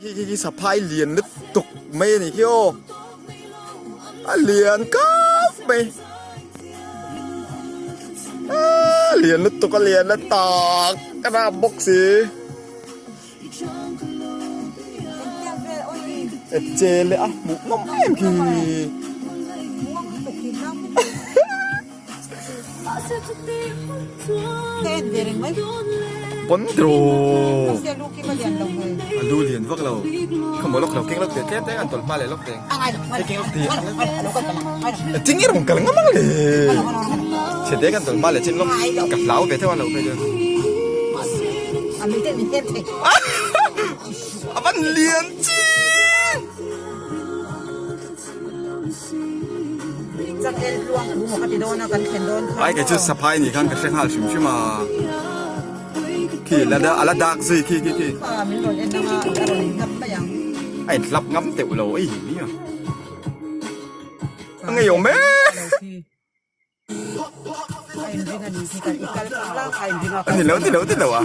Khi khi khi saphai lian lutuk mai a ni khi aw a lian kap mai aaa lian lutuk a lian a tak a rap bawk si e che leh a hmuh ngawm em khi. Pawn tiraw a lu lian vak lo khawmaw lawk lo keng lawk teh tlem tlem an tawlh hma leh lawk teh hei keng lawk teh tinge rawn kal ngam ang le chhe te kan tawlh hma leh chin lawk ka hlau ve theuh a lo phei chuan a van lian chin. Ai kei chu saphai nih khan ka hre nghal hrim hrim a khi la a la dak zui khi khi khi a in hlap ngam teuh lo ei hi a a ngeiawm e. Ani lo ti lo ti lo a.